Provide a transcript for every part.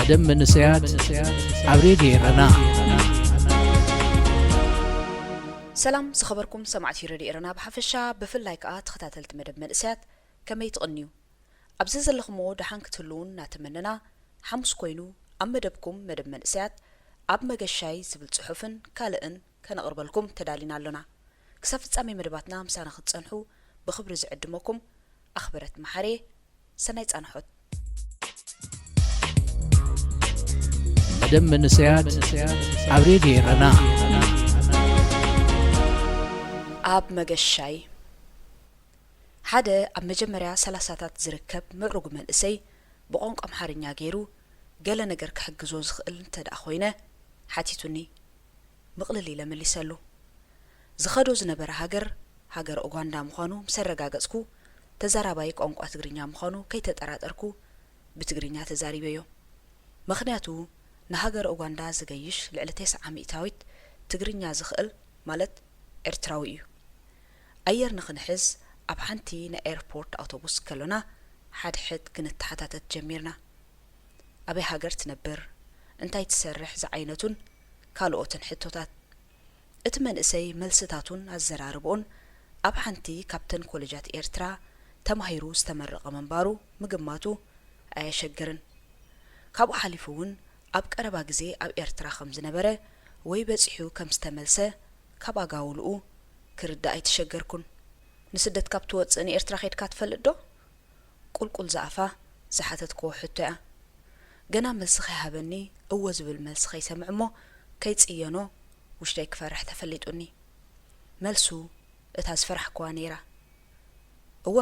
ደም መንእሰያት ኣብ ሬድዮ ኤረና። ሰላም ዝኸበርኩም ሰማዕቲ ረድዮ ኤረና ብሓፈሻ፣ ብፍላይ ከኣ ተኸታተልቲ መደብ መንእሰያት፣ ከመይ ትቕንዩ? ኣብዚ ዘለኹምዎ ደሓን ክትህልዉን እናተመነና፣ ሓሙስ ኮይኑ ኣብ መደብኩም መደብ መንእሰያት ኣብ መገሻይ ዝብል ጽሑፍን ካልእን ከነቕርበልኩም ተዳሊና ኣሎና። ክሳብ ፍጻሜ መደባትና ምሳና ክትጸንሑ ብኽብሪ ዝዕድመኩም ኣኽብረት መሓሬ። ሰናይ ጻንሖት። መደብ መንእሰያት ኣብ ሬድዮ ኤረና። ኣብ መገሻይ ሓደ ኣብ መጀመርያ ሰላሳታት ዝርከብ ምዕሩግ መንእሰይ ብቋንቋ ኣምሓርኛ ገይሩ ገለ ነገር ክሕግዞ ዝኽእል እንተ ደኣ ኮይነ ሓቲቱኒ። ምቕልል ኢለ መሊሰሉ። ዝኸዶ ዝነበረ ሃገር፣ ሃገር ኡጋንዳ ምዃኑ ምስ ኣረጋገጽኩ፣ ተዛራባይ ቋንቋ ትግርኛ ምዃኑ ከይተጠራጠርኩ ብትግርኛ ተዛሪበዮ። ምኽንያቱ ንሃገረ ኡጋንዳ ዝገይሽ ልዕሊ ተስዓ ሚእታዊት ትግርኛ ዝኽእል ማለት ኤርትራዊ እዩ። ኣየር ንኽንሕዝ ኣብ ሓንቲ ናይ ኤርፖርት ኣውቶቡስ ከሎና ሓድሕድ ክንተሓታተት ጀሚርና። ኣበይ ሃገር ትነብር፣ እንታይ ትሰርሕ ዝዓይነቱን ካልኦትን ሕቶታት። እቲ መንእሰይ መልስታቱን ኣዘራርብኡን ኣብ ሓንቲ ካብተን ኮለጃት ኤርትራ ተማሂሩ ዝተመረቐ ምንባሩ ምግማቱ ኣየሸግርን። ካብኡ ሓሊፉ እውን ኣብ ቀረባ ግዜ ኣብ ኤርትራ ከም ዝነበረ ወይ በጺሑ ከም ዝተመልሰ ካብ ኣጋውልኡ ክርዳእ ኣይተሸገርኩን። ንስደት ካብ ትወጽእ ንኤርትራ ኸይድካ ትፈልጥ ዶ? ቁልቁል ዝኣፋ ዝሓተትክዎ ሕቶ እያ። ገና መልሲ ከይሃበኒ እወ ዝብል መልሲ ከይሰምዕ እሞ ከይጽየኖ ውሽጠይ ክፈርሕ ተፈሊጡኒ። መልሱ እታ ዝፈራሕክዋ ነይራ። እወ፣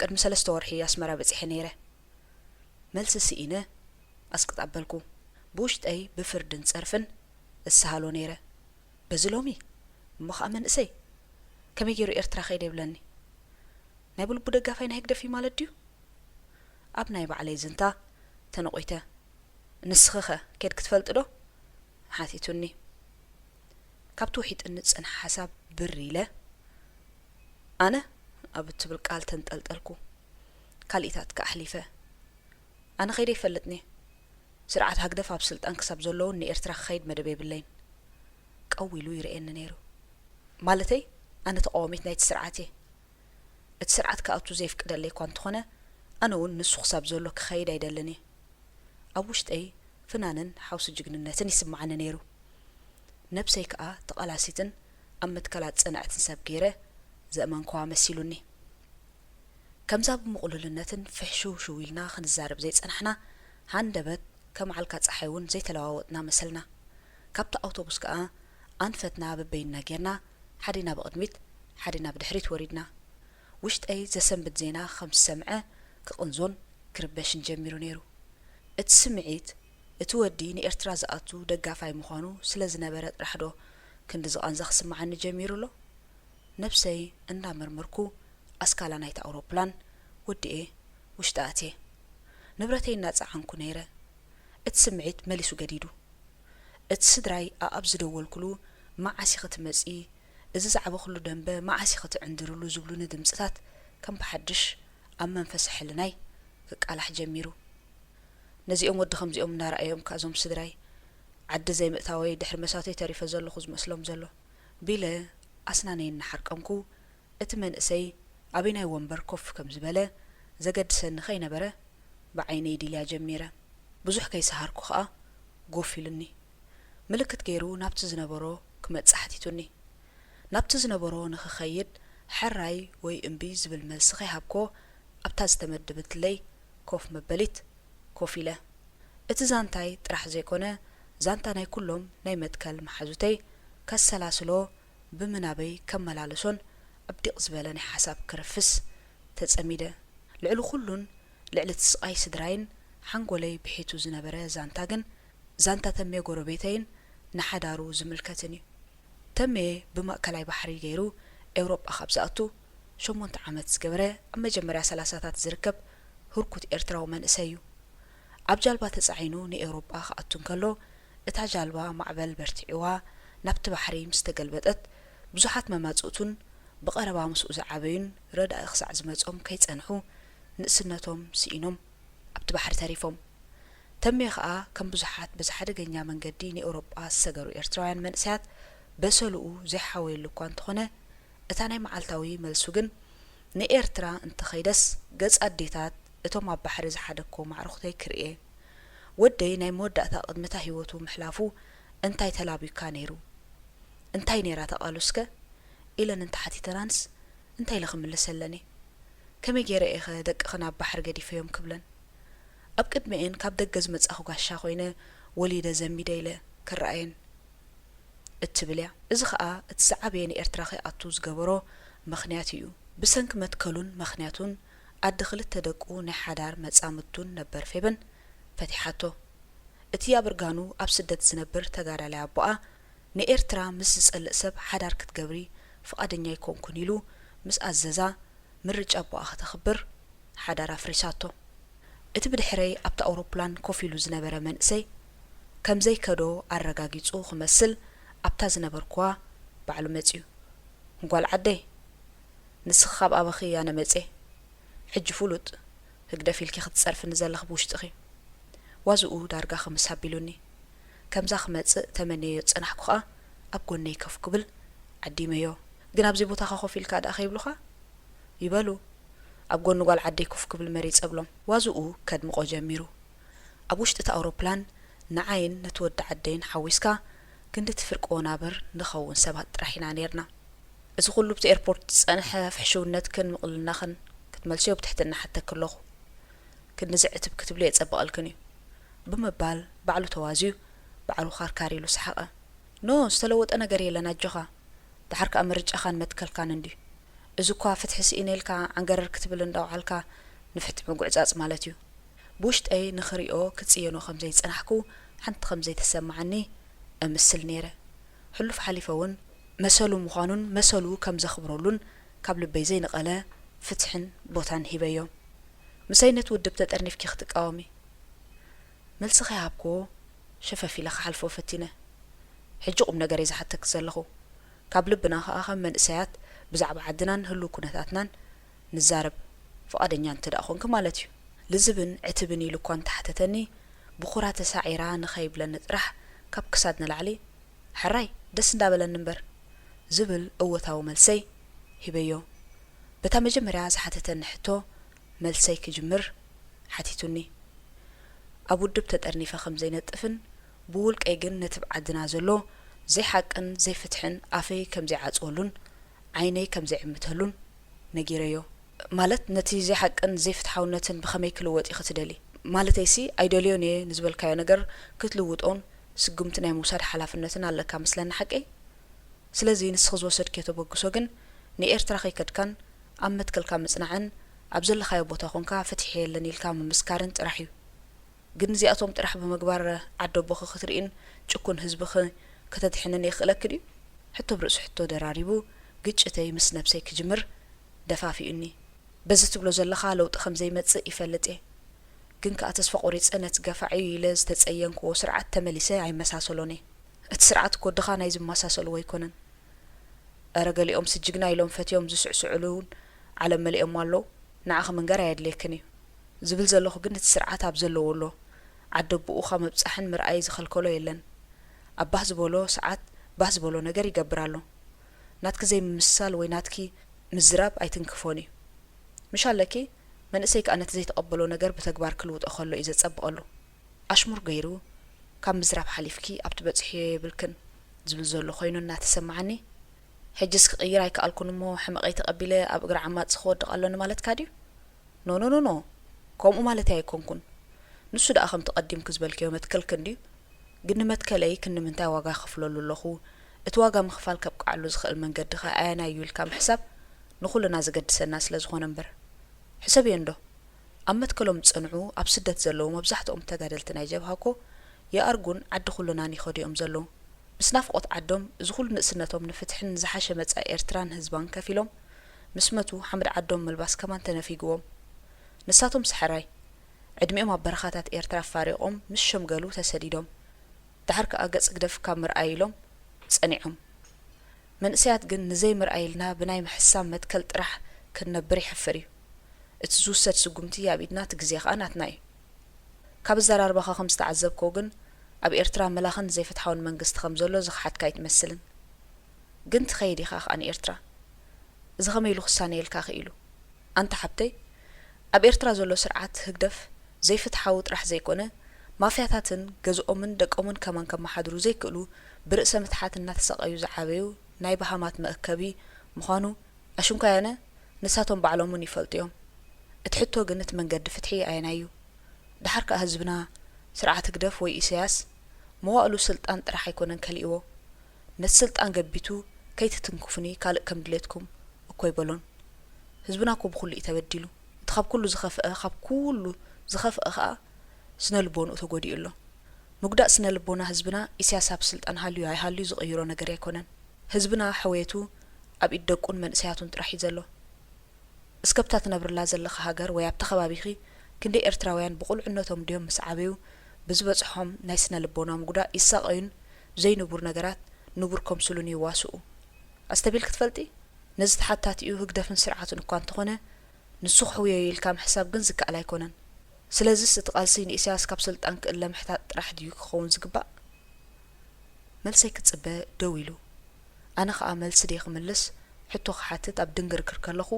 ቅድሚ ሰለስተ ወርሒ ኣስመራ በጺሐ ነይረ። መልሲ ስኢነ ኣስቅጥ ኣበልኩ። ብውሽጠይ ብፍርድን ጸርፍን እሰሃሎ ነይረ። በዚ ሎሚ እሞ ኸኣ መንእሰይ ከመይ ገይሩ ኤርትራ ከይደ ይብለኒ? ናይ ብልቡ ደጋፋይ ናይ ህግደፍ እዩ ማለት ድዩ? ኣብ ናይ ባዕለይ ዝንታ ተነቒተ። ንስኺኸ ኬድኪ ትፈልጢ ዶ? ሓቲቱኒ። ካብቲ ውሒጥኒ ዝጸንሐ ሓሳብ ብር ኢለ ኣነ ኣብ እትብል ቃል ተንጠልጠልኩ። ካልኢታት ከኣ ኣሕሊፈ። ኣነ ከይደ ይፈልጥኒ። ስርዓት ሃግደፍ ኣብ ስልጣን ክሳብ ዘለውን ንኤርትራ ክኸይድ መደብ የብለይን። ቀው ኢሉ ይርእየኒ ነይሩ። ማለተይ ኣነ ተቓዋሚት ናይቲ ስርዓት እየ። እቲ ስርዓት ክኣቱ ዘየፍቅደለይ እኳ እንተኾነ ኣነ እውን ንሱ ክሳብ ዘሎ ክኸይድ ኣይደልን እየ። ኣብ ውሽጠይ ፍናንን ሓውሲ ጅግንነትን ይስምዓኒ ነይሩ። ነብሰይ ከኣ ተቓላሲትን ኣብ መትከላት ጽንዕትን ሰብ ገይረ ዘእመንክዋ መሲሉኒ። ከምዛ ብምቕሉልነትን ፍሕሽውሽው ኢልና ክንዛረብ ዘይጸናሕና ሃንደበት ከም ዓልካ ጸሓይ እውን ዘይተለዋወጥና መሰልና። ካብቲ ኣውቶቡስ ከኣ ኣንፈትና በበይንና ጌርና ሓዲና ብቕድሚት ሓዲና ብድሕሪት ወሪድና። ውሽጠይ ዘሰንብድ ዜና ከም ዝሰምዐ ክቕንዞን ክርበሽን ጀሚሩ ነይሩ። እቲ ስምዒት እቲ ወዲ ንኤርትራ ዝኣቱ ደጋፋይ ምዃኑ ስለ ዝነበረ ጥራሕ ዶ ክንዲ ዝቐንዘ ክስምዓኒ ጀሚሩ ኣሎ? ነብሰይ እንዳመርመርኩ ኣስካላ ናይታ ኣውሮፕላን ወዲኤ ውሽጢ ኣትየ። ንብረተይ እናጸዓንኩ ነይረ። እቲ ስምዒት መሊሱ ገዲዱ። እቲ ስድራይ ኣኣብ ዝደወልኩሉ መዓስ ኢኺ ትመጺ፣ እዚ ዘዕበኹሉ ደንበ መዓስ ኢኺ ትዕንድርሉ ዝብሉኒ ድምጽታት ከም ብሓድሽ ኣብ መንፈሰ ሕልናይ ክቃላሕ ጀሚሩ። ነዚኦም ወዲ ከምዚኦም እናረኣዮም ከኣ እዞም ስድራይ ዓዲ ዘይምእታወይ ድሕሪ መሳተይ ተሪፈ ዘለኹ ዝመስሎም ዘሎ ቢለ ኣስናነይ እናሓርቀንኩ እቲ መንእሰይ ኣበይናይ ወንበር ኮፍ ከም ዝበለ ዘገድሰኒ ከይነበረ ብዓይነይ ድልያ ጀሚረ። ብዙሕ ከይሰሃርኩ ከኣ ጎፍ ኢሉኒ። ምልክት ገይሩ ናብቲ ዝነበሮ ክመጽእ ሓቲቱኒ። ናብቲ ዝነበሮ ንኽኸይድ ሕራይ ወይ እምቢ ዝብል መልሲ ከይሃብኮ ኣብታ ዝተመደበትለይ ኮፍ መበሊት ኮፍ ኢለ። እቲ ዛንታይ ጥራሕ ዘይኮነ ዛንታ ናይ ኩሎም ናይ መትከል መሓዙተይ ከሰላስሎ ብምናበይ ከመላልሶን ኣብ ዲቕ ዝበለ ናይ ሓሳብ ክርፍስ ተጸሚደ። ልዕሊ ኩሉን ልዕሊ እቲ ስቓይ ስድራይን ሓንጎለይ ብሒቱ ዝነበረ ዛንታ ግን ዛንታ ተሜ ጎረቤተይን ንሓዳሩ ዝምልከትን እዩ። ተሜ ብማእከላይ ባሕሪ ገይሩ ኤውሮጳ ካብ ዝኣቱ ሸሞንተ ዓመት ዝገበረ ኣብ መጀመርያ ሰላሳታት ዝርከብ ህርኩት ኤርትራዊ መንእሰይ እዩ። ኣብ ጃልባ ተጻዒኑ ንኤውሮጳ ክኣቱ እንከሎ እታ ጃልባ ማዕበል በርቲዕዋ ናብቲ ባሕሪ ምስ ተገልበጠት ብዙሓት መማጽእቱን ብቐረባ ምስኡ ዝዓበዩን ረዳኢ ክሳዕ ዝመጾም ከይጸንሑ ንእስነቶም ስኢኖም ኣብቲ ባሕሪ ተሪፎም። ተሜ ከኣ ከም ብዙሓት በዚ ሓደገኛ መንገዲ ንኤውሮጳ ዝሰገሩ ኤርትራውያን መንእሰያት በሰልኡ ዘይሓወየሉ እኳ እንተኾነ፣ እታ ናይ መዓልታዊ መልሱ ግን ንኤርትራ እንተኸይደስ ገጽ ኣዴታት እቶም ኣብ ባሕሪ ዝሓደግኮ ማዕርኹተይ ክርእየ። ወደይ ናይ መወዳእታ ቅድሚ እታ ህይወቱ ምሕላፉ እንታይ ተላብዩካ ነይሩ? እንታይ ነይራ እታ ቃሉስከ? ኢለን እንተሓቲተናንስ እንታይ ኢለ ክምልሰለን እየ? ከመይ ገይረ እየኸ ደቅኺ ናብ ባሕሪ ገዲፈዮም ክብለን? ኣብ ቅድሚኤን ካብ ደገ ዝመጻኹ ጋሻ ኮይነ ወሊደ ዘሚደ ኢለ ክረኣየን እትብል እያ። እዚ ኸኣ እቲ ዝዓበየ ንኤርትራ ከይኣቱ ዝገበሮ ምኽንያት እዩ። ብሰንኪ መትከሉን ምኽንያቱን ኣደ ክልተ ደቁ ናይ ሓዳር መጻምድቱን ነበር ፌበን ፈቲሓቶ። እቲ ኣብ እርጋኑ ኣብ ስደት ዝነብር ተጋዳላይ ኣቦኣ ንኤርትራ ምስ ዝጸልእ ሰብ ሓዳር ክትገብሪ ፍቓደኛ ኣይኮንኩን ኢሉ ምስ ኣዘዛ ምርጫ ኣቦኣ ከተኽብር ሓዳር ኣፍሪሳቶ። እቲ ብድሕረይ ኣብታ ኣውሮፕላን ኮፍ ኢሉ ዝነበረ መንእሰይ ከም ዘይከዶ ኣረጋጊጹ ክመስል ኣብታ ዝነበርኩዋ ባዕሉ መጺኡ። ጓል ዓደይ፣ ንስኺ ካብ ኣበኺ ኣነ መጽየ። ሕጂ ፍሉጥ ህግደፍ ኢልኪ ክትጸርፍኒ ዘለኺ ብውሽጥኺ። ዋዝኡ ዳርጋ ክምስ ኣቢሉኒ። ከምዛ ክመጽእ ተመንየዮ ዝጸናሕኩ ኸኣ ኣብ ጎነይ ኮፍ ክብል ዓዲመዮ። ግን ኣብዚ ቦታኻ ኮፍ ኢልካ ደኣ ከይብሉኻ? ይበሉ። ኣብ ጎኒ ጓል ዓደይ ኮፍ ክብል መሪጸ እብሎም። ዋዝኡ ከድምቖ ጀሚሩ። ኣብ ውሽጢ እታ ኣውሮፕላን ንዓይን ነቲ ወዲ ዓደይን ሓዊስካ ክንዲ እቲ ፍርቂ ወናብር ንኸውን ሰባት ጥራሕ ኢና ኔርና። እዚ ኩሉ ኣብቲ ኤርፖርት ዝጸንሐ ፍሕሽውነትክን ምቕልልናኽን ክትመልስዮ ብትሕትና ሓተኪ ኣለኹ። ክንዲ ዘዕትብ ክትብልዮ የጸብቐልክን እዩ። ብምባል ባዕሉ ተዋዝዩ ባዕሉ ካርካር ኢሉ ሰሓቐ። ኖ፣ ዝተለወጠ ነገር የለን ኣጆኻ። ደሓር ከኣ ምርጫኻን መትከልካን እንድዩ። እዚ እኳ ፍትሒ ስኢነ ኢልካ ዓንገረር ክትብል እንዳውዓልካ ንፍትሒ ምጉዕጻጽ ማለት እዩ። ብውሽጠይ ንኽሪኦ ክጽየኖ ከም ዘይጸናሕኩ ሓንቲ ከም ዘይተሰማዓኒ እምስል ነይረ። ሕሉፍ ሓሊፈ እውን መሰሉ ምዃኑን መሰሉ ከም ዘኽብረሉን ካብ ልበይ ዘይነቐለ ፍትሕን ቦታን ሂበዮ። ምሳይ ነቲ ውድብ ተጠርኒፍኪ ክትቃወሚ? መልሲ ከይሃብክዎ ሸፈፍ ኢለ ክሓልፎ ፈቲነ። ሕጂ ቁም ነገር እየ ዝሓተኪ ዘለኹ። ካብ ልብና ከኣ ከም መንእሰያት ብዛዕባ ዓድናን ህሉው ኩነታትናን ንዛረብ፣ ፍቓደኛ እንተ ደኣ ኾንኪ ማለት እዩ። ልዝብን ዕትብን ኢሉ እኳ እንተሓተተኒ፣ ብኹራ ተሳዒራ ንኸይብለኒ ጥራሕ ካብ ክሳድ ንላዕሊ፣ ሕራይ ደስ እንዳበለኒ እምበር፣ ዝብል እወታዊ መልሰይ ሂበዮ። በታ መጀመርያ ዝሓተተኒ ሕቶ መልሰይ ክጅምር ሓቲቱኒ። ኣብ ውድብ ተጠርኒፈ ከም ዘይነጥፍን ብውልቀይ ግን ነቲ ኣብ ዓድና ዘሎ ዘይሓቅን ዘይፍትሕን ኣፈይ ከም ዘይዓጽወሉን ዓይነይ ከም ዘይዕምተሉን ነጊረዮ። ማለት ነቲ ዘይሓቅን ዘይፍትሓውነትን ብኸመይ ክልወጥ ኢኺ ትደሊ? ማለተይሲ ኣይደልዮን እየ ንዝበልካዮ ነገር ክትልውጦን ስጉምቲ ናይ ምውሳድ ሓላፍነትን ኣለካ መስለኒ፣ ሓቀይ? ስለዚ ንስኺ ዝወሰድክዮ ተበግሶ ግን ንኤርትራ ከይከድካን ኣብ መትከልካ ምጽናዕን ኣብ ዘለኻዮ ቦታ ኮንካ ፍትሒ የለን ኢልካ ምምስካርን ጥራሕ እዩ። ግን እዚኣቶም ጥራሕ ብምግባር ዓዲ ኣቦኺ ክትርእይን ጭኩን ህዝብኺ ከተድሕንን የኽእለኪ ድዩ? ሕቶ ብርእሲ ሕቶ ደራሪቡ ግጭተይ ምስ ነብሰይ ክጅምር ደፋፊኡኒ። በዚ ትብሎ ዘለኻ ለውጢ ከም ዘይመጽእ ይፈልጥ እየ። ግን ከኣ ተስፋ ቆሪጸ ነቲ ገፋዒ ኢለ ዝተጸየንክዎ ስርዓት ተመሊሰ ኣይመሳሰሎን እየ። እቲ ስርዓት እኮ ድኻ ናይ ዝመሳሰልዎ ኣይኮነን። እረ ገሊኦምሲ ጅግና ኢሎም ፈትዮም ዝስዕስዑሉ እውን ዓለም መሊኦሞ ኣለዉ። ንዓኺ ምንጋር ኣየድልየክን እዩ። ዝብል ዘለኹ ግን እቲ ስርዓት ኣብ ዘለዎ ኣሎ። ዓዲ ኣቦኡ ካብ ምብጻሕን ምርኣይ ዝኸልከሎ የለን። ኣብ ባህ ዝበሎ ሰዓት ባህ ዝበሎ ነገር ይገብር ኣሎ። ናትኪ ዘይምምስሳል ወይ ናትኪ ምዝራብ ኣይትንክፎን እዩ። ምሽ ኣለኪ፣ መንእሰይ ከኣ ነቲ ዘይተቐበሎ ነገር ብተግባር ክልውጦ ከሎ እዩ ዘጸብቐሉ። ኣሽሙር ገይሩ፣ ካብ ምዝራብ ሓሊፍኪ ኣብ ትበጽሕዮ የብልክን ዝብል ዘሎ ኮይኑ እናተሰምዓኒ፣ ሕጅስ ክቕይር ኣይከኣልኩን እሞ ሕመቐይ ተቐቢለ ኣብ እግሪ ዓማጺ ክወድቕ ኣሎኒ ማለትካ ድዩ? ኖ ኖ ኖ ኖ፣ ከምኡ ማለተይ ኣይኮንኩን። ንሱ ደኣ ከምቲ ቀዲምኪ ዝበልክዮ መትከልኪ እንድዩ። ግን ንመትከለይ ክንዲ ምንታይ ዋጋ እኸፍለሉ ኣለኹ? እቲ ዋጋ ምኽፋል ከብቅዓሉ ዝኽእል መንገዲ ኸ ኣየናይ እዩ ኢልካ ምሕሳብ ንኹልና ዘገድሰና ስለ ዝኾነ እምበር። ሕሰብዮ እንዶ። ኣብ መትከሎም ዝጸንዑ ኣብ ስደት ዘለዉ መብዛሕትኦም ተጋደልቲ ናይ ጀብሃ እኮ ይኣርጉን ዓዲ ኩልናን ይኸዱ እዮም ዘለዉ። ምስ ናፍቖት ዓዶም እዚ ኩሉ ንእስነቶም ንፍትሕን ንዝሓሸ መጻኢ ኤርትራን ህዝባን ከፊሎም ምስ መቱ ሓመድ ዓዶም ምልባስ ከማን ተነፊግዎም። ንሳቶም ሰሐራይ ዕድሚኦም ኣብ በረኻታት ኤርትራ ኣፋሪቖም ምስ ሸምገሉ ተሰዲዶም። ደሓር ከኣ ገጽ ህግደፍ ካብ ምርኣይ ኢሎም ጸኒዖም። መንእሰያት ግን ንዘይምርኣይ ኢልና ብናይ ምሕሳብ መትከል ጥራሕ ክንነብር የሕፍር እዩ። እቲ ዝውሰድ ስጉምቲ ኣብ ኢድና እቲ ግዜ ከኣ ናትና እዩ። ካብ ኣዘራርባኻ ከም ዝተዓዘብክዎ ግን፣ ኣብ ኤርትራ መላኽን ዘይፍትሓውን መንግስቲ ከም ዘሎ ዝኸሓድካ ኣይትመስልን። ግን ትኸይድ ኢኻ ከኣ ንኤርትራ። እዚ ከመይ ኢሉ ክሳነየልካ ክኢሉ? ኣንታ ሓብተይ፣ ኣብ ኤርትራ ዘሎ ስርዓት ህግደፍ ዘይፍትሓዊ ጥራሕ ዘይኮነ፣ ማፍያታትን ገዝኦምን ደቆምን ከማን ከመሓድሩ ዘይክእሉ፣ ብርእሰ ምትሓት እናተሰቐዩ ዝዓበዩ ናይ በሃማት መእከቢ ምዃኑ ኣሽንኳይ ኣነ፣ ንሳቶም ባዕሎም እውን ይፈልጡ እዮም። እቲ ሕቶ ግን እቲ መንገዲ ፍትሒ ኣየናይ እዩ? ደሓር ከኣ ህዝብና ስርዓት ህግደፍ ወይ ኢሰያስ መዋእሉ ስልጣን ጥራሕ ኣይኮነን ከሊእዎ። ነቲ ስልጣን ገቢቱ ከይትትንክፉኒ ካልእ ከም ድሌትኩም እኮ ኣይበሎን። ህዝብና እኮ ብኹሉ እዩ ተበዲሉ። እቲ ካብ ኩሉ ዝኸፍአ፣ ካብ ኩሉ ዝኸፍአ ከኣ ስነ ልቦንኡ ተጎዲኡ ኣሎ። ምጉዳእ ስነ ልቦና ህዝብና ኢሰያስ ኣብ ስልጣን ሃልዩ ኣይሃልዩ ዝቕይሮ ነገር ኣይኮነን። ህዝብና ሕውየቱ ኣብ ኢድ ደቁን መንእሰያቱን ጥራሕ እዩ ዘሎ። እስከ ኣብታ ትነብርላ ዘለኻ ሃገር ወይ ኣብቲ ከባቢኺ ክንደይ ኤርትራውያን ብቑልዕነቶም ድዮም ምስ ዓበዩ ብዝበጽሖም ናይ ስነ ልቦና ምጉዳእ ይሳቐዩን ዘይንቡር ነገራት ንቡር ከምስሉን ይዋስኡ? ኣስተብሂልኪ ትፈልጢ? ነዚ ተሓታቲኡ ህግደፍን ስርዓቱን እኳ እንተኾነ፣ ንሱ ክሕውዮ ኢልካ ምሕሳብ ግን ዝከኣል ኣይኮነን። ስለዚስ እቲ ቃልሲ ንኢሳያስ ካብ ስልጣን ክእለ ምሕታት ጥራሕ ድዩ ክኸውን ዝግባእ? መልሰይ ክጽበ ደው ኢሉ። ኣነ ኸኣ መልሲ ደይ ክምልስ፣ ሕቶ ክሓትት ኣብ ድንግርግር ከለኹ፣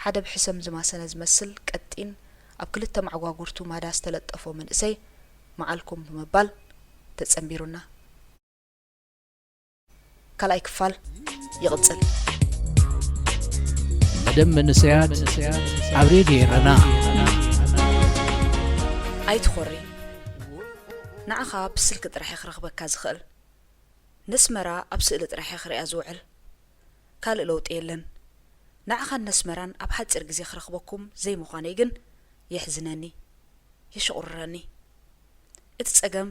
ሓደ ብሕሰም ዝማሰነ ዝመስል ቀጢን ኣብ ክልተ መዓጓጉርቱ ማዳ ዝተለጠፎ መንእሰይ መዓልኩም ብምባል ተጸንቢሩና። ካልኣይ ክፋል ይቕጽል። መደብ መንእሰያት ኣብ ሬድዮ ኤረና። ኣይትኾሪ። ንዓኻ ብስልኪ ጥራሕ እየ ክረኽበካ ዝኽእል። ነስመራ ኣብ ስእሊ ጥራሕ እየ ክሪኣ ዝውዕል። ካልእ ለውጢ የለን። ንዓኻን ነስመራን ኣብ ሓጺር ግዜ ክረኽበኩም ዘይምዃነይ ግን የሕዝነኒ፣ የሽቑርረኒ። እቲ ጸገም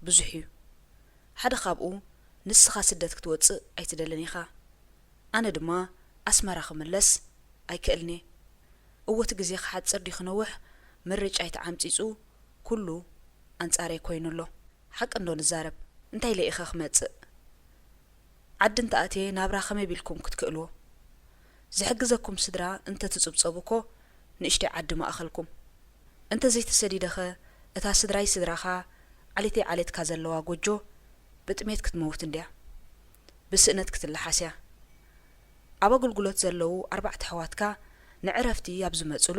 ብዙሕ እዩ። ሓደ ካብኡ ንስኻ ስደት ክትወጽእ ኣይትደልን ኢኻ። ኣነ ድማ ኣስመራ ክምለስ ኣይክእልን'የ። እወ እቲ ግዜ ክሓጽር ድዩ ክነውሕ ምርጫይ ተዓምጺጹ ኩሉ ኣንጻረይ ኮይኑ ኣሎ። ሓቂ እንዶ ንዛረብ፣ እንታይ ኢለ ኢኸ ክመጽእ? ዓዲ እንተኣትየ ናብራ ከመይ ቢልኩም ክትክእልዎ? ዝሕግዘኩም ስድራ እንተትጽብጸቡ እኮ ንእሽተይ ዓዲ ምኣኸልኩም። እንተዘይተሰዲደኸ እታ ስድራይ ስድራኻ ዓሌተይ ዓሌትካ ዘለዋ ጎጆ ብጥሜት ክትመውት እንድያ። ብስእነት ክትለሓስ እያ። ኣብ ኣገልግሎት ዘለዉ ኣርባዕተ ኣሕዋትካ ንዕረፍቲ ኣብ ዝመጽሉ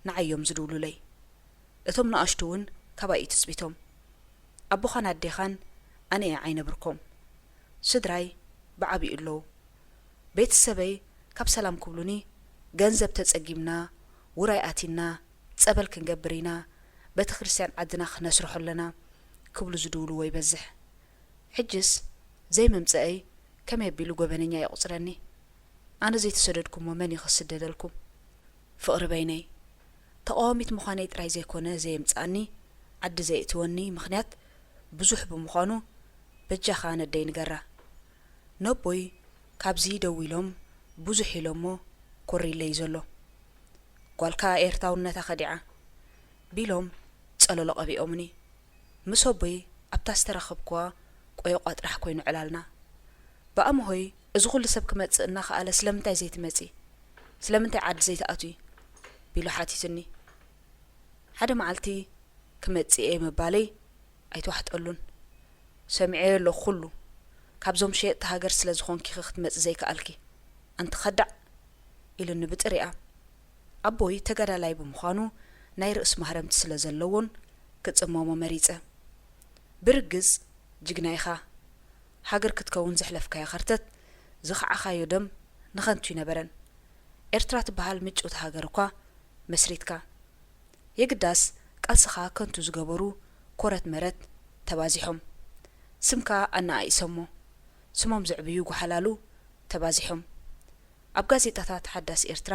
ንዓይ እዮም ዝድውሉለይ። እቶም ንኣሽቱ እውን ካባይ እዩ ትጽቢቶም። ኣቦኻን ኣዴኻን ኣነ እየ ዓይነ ብርኮም። ስድራይ ብዓቢኡ ኣለዉ። ቤተሰበይ ካብ ሰላም ክብሉኒ፣ ገንዘብ ተጸጊምና፣ ውራይ ኣቲና፣ ጸበል ክንገብር ኢና፣ ቤተክርስትያን ዓድና ክነስርሖ ኣለና ክብሉ ዝድውልዎ ይበዝሕ። ሕጅስ ዘይምምጸአይ ከመይ ኣቢሉ ጎበነኛ የቑጽረኒ? ኣነ ዘይተሰደድኩሞ መን እዩ ክስደደልኩም? ፍቕሪ በይነይ። ተቓዋሚት ምዃነይ ጥራይ ዘይኮነ ዘየምጽኣኒ፣ ዓዲ ዘየእትወኒ ምኽንያት ብዙሕ ብምዃኑ፣ በጃኻ ነደይ ንገራ። ነቦይ ካብዚ ደው ኢሎም ብዙሕ ኢሎሞ ኮሪለይ ዘሎ። ጓልካ ኤርታውነታ ከዲዓ ቢሎም ጸለሎ ቀቢኦምኒ። ምስ ኣቦይ ኣብታ ዝተራኸብኩዋ ቆየቋ ጥራሕ ኮይኑ ዕላልና። ብኣምሆይ እዚ ኩሉ ሰብ ክመጽእ እናኸኣለ ስለምንታይ ዘይትመጺ? ስለምንታይ ዓዲ ዘይትኣትዊ? ቢሉ ሓቲቱኒ። ሓደ መዓልቲ ክመጽእ እየ ምባለይ ኣይተዋሕጠሉን። ሰሚዐዮ ኣለኹ ኩሉ። ካብዞም ሸየጥቲ ሃገር ስለ ዝኾንኪ ኢኺ ክትመጺ ዘይከኣልኪ። ኣንቲ ከዳዕ! ኢሉኒ ብጥሪኣ። ኣቦይ ተጋዳላይ ብምዃኑ ናይ ርእሲ ማህረምቲ ስለ ዘለዎን ክጽመሞ መሪጸ። ብርግጽ ጅግና ኢኻ። ሃገር ክትከውን ዘሕለፍካዮ ከርተት፣ ዝኸዓኻዮ ደም ንኸንቱ ኣይነበረን። ኤርትራ ትበሃል ምጭውቲ ሃገር እኳ መስሪትካ። የግዳስ ቃልስኻ ከንቱ ዝገበሩ ኮረት መረት ተባዚሖም። ስምካ ኣነኣኢሶሞ። ስሞም ዘዕብዩ ጓሓላሉ ተባዚሖም። ኣብ ጋዜጣታት ሓዳስ ኤርትራ፣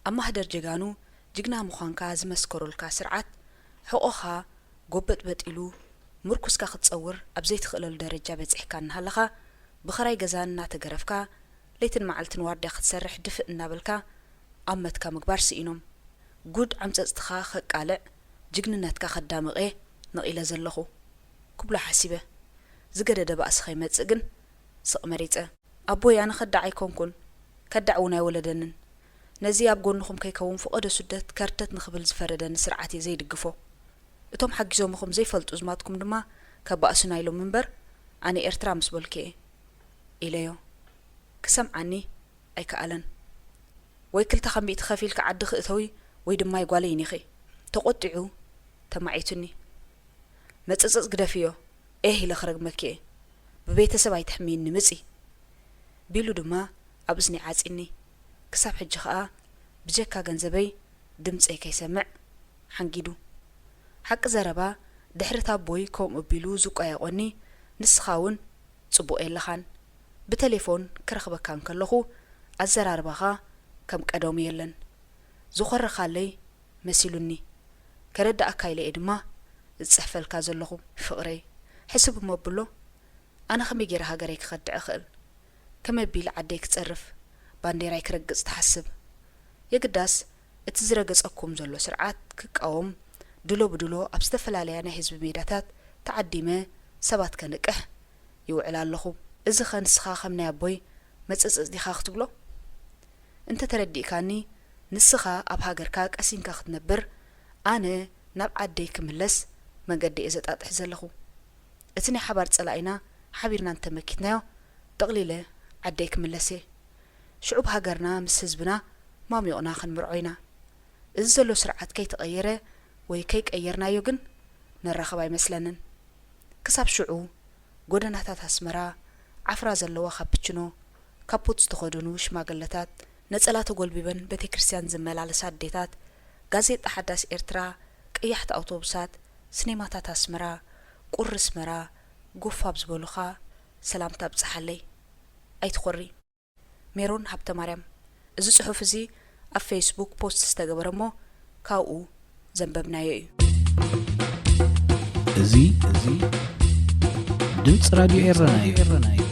ኣብ ማህደር ጀጋኑ ጅግና ምዃንካ ዝመስከሩልካ ስርዓት፣ ሕቖኻ ጎበጥበጥ ኢሉ ምርኩስካ ክትጸውር ኣብ ዘይትኽእለሉ ደረጃ በጺሕካ እናሃለኻ፣ ብኽራይ ገዛ እናተገረፍካ፣ ለይትን መዓልትን ዋርድያ ክትሰርሕ ድፍእ እናበልካ፣ ኣብ መትካ ምግባር ስኢኖም። ጉድ ዓምጸጽትኻ ከቃልዕ፣ ጅግንነትካ ከዳምቕ እየ ነቒለ ዘለኹ ክብሎ ሓሲበ። ዝገደደ ባእሲ ከይመጽእ ግን ስቕ መሪጸ። ኣቦይ ኣነ ከዳዕ ኣይኮንኩን፣ ከዳዕ እውን ኣይወለደንን። ነዚ ኣብ ጎንኹም ከይከውን ፍቐዶ ስደት ከርተት ንኽብል ዝፈረደኒ ስርዓት እየ ዘይድግፎ። እቶም ሓጊዞምኹም ዘይፈልጡ ዝማትኩም ድማ ከባእሱና ኢሎም እምበር፣ ኣነ ኤርትራ ምስ በልኩ እየ ኢለዮ። ክሰምዓኒ ኣይከኣለን። ወይ ክልተ ካብ ሚእቲ ከፊልኪ ዓዲ ክእተዊ ወይ ድማ ኣይጓለይን ኢኺ። ተቖጢዑ ተማዒቱኒ። መጽጽጽ ግደፍዮ፣ ኤህ ኢለ ክረግመኪ እየ። ብቤተሰብ ኣይትሕምይኒ ምጺ። ቢሉ ድማ ኣብ እዝኒ ዓጺኒ። ክሳብ ሕጂ ኸኣ ብጀካ ገንዘበይ ድምጸይ ከይሰምዕ ሓንጊዱ። ሓቂ ዘረባ ድሕሪ ታቦይ ከምኡ ቢሉ ዝቋየቖኒ፣ ንስኻ እውን ጽቡቕ የለኻን። ብቴሌፎን ክረኽበካ እንከለኹ ኣዘራርባኻ ከም ቀደሙ የለን። ዝኾረኻለይ መሲሉኒ። ከረድኣካ ኢለ እየ ድማ ዝጽሕፈልካ ዘለኹ። ፍቕረይ፣ ሕስብ እሞ ኣብሎ፣ ኣነ ከመይ ገይረ ሃገረይ ክኸድዕ እኽእል? ከመይ ኣቢል ዓደይ ክጸርፍ፣ ባንዴራይ ክረግጽ ትሓስብ? የግዳስ እቲ ዝረገጸኩም ዘሎ ስርዓት ክቃወም ድሎ ብድሎ ኣብ ዝተፈላለያ ናይ ህዝቢ ሜዳታት ተዓዲመ ሰባት ከንቅሕ ይውዕል ኣለኹ። እዚ ኸ ንስኻ ከም ናይ ኣቦይ መጽጽጽ ዲኻ ክትብሎ? እንተ ተረዲእካኒ፣ ንስኻ ኣብ ሃገርካ ቀሲንካ ክትነብር፣ ኣነ ናብ ዓደይ ክምለስ መገዲ እየ ዘጣጥሕ ዘለኹ። እቲ ናይ ሓባር ጸላኢና ሓቢርና እንተመኪትናዮ፣ ጠቕሊለ ዓደይ ክምለስ እየ። ሽዑ ብሃገርና ምስ ህዝብና ማሚቕና ክንምርዖ ኢና። እዚ ዘሎ ስርዓት ከይተቐየረ ወይ ከይቀየርናዮ ግን ነራኽብ ኣይመስለንን። ክሳብ ሽዑ ጎደናታት ኣስመራ ዓፍራ ዘለዋ ካፕችኖ ካፖት ዝተኸደኑ ሽማግለታት፣ ነጸላ ተጎልቢበን ቤተ ክርስቲያን ዝመላለሳ ኣዴታት፣ ጋዜጣ ሓዳስ ኤርትራ፣ ቀያሕቲ ኣውቶቡሳት፣ ስኔማታት ኣስመራ፣ ቁሪ ኣስመራ፣ ጎፍ ኣብ ዝበሉኻ ሰላምታ ኣብጽሓለይ። ኣይትኾሪ። ሜሮን ሃብተማርያም። እዚ ጽሑፍ እዚ ኣብ ፌስቡክ ፖስት ዝተገበረ እሞ ካብኡ ዘንበብናዮ እዩ። እዚ እዚ ድምፂ ራድዮ ኤረና እዩ።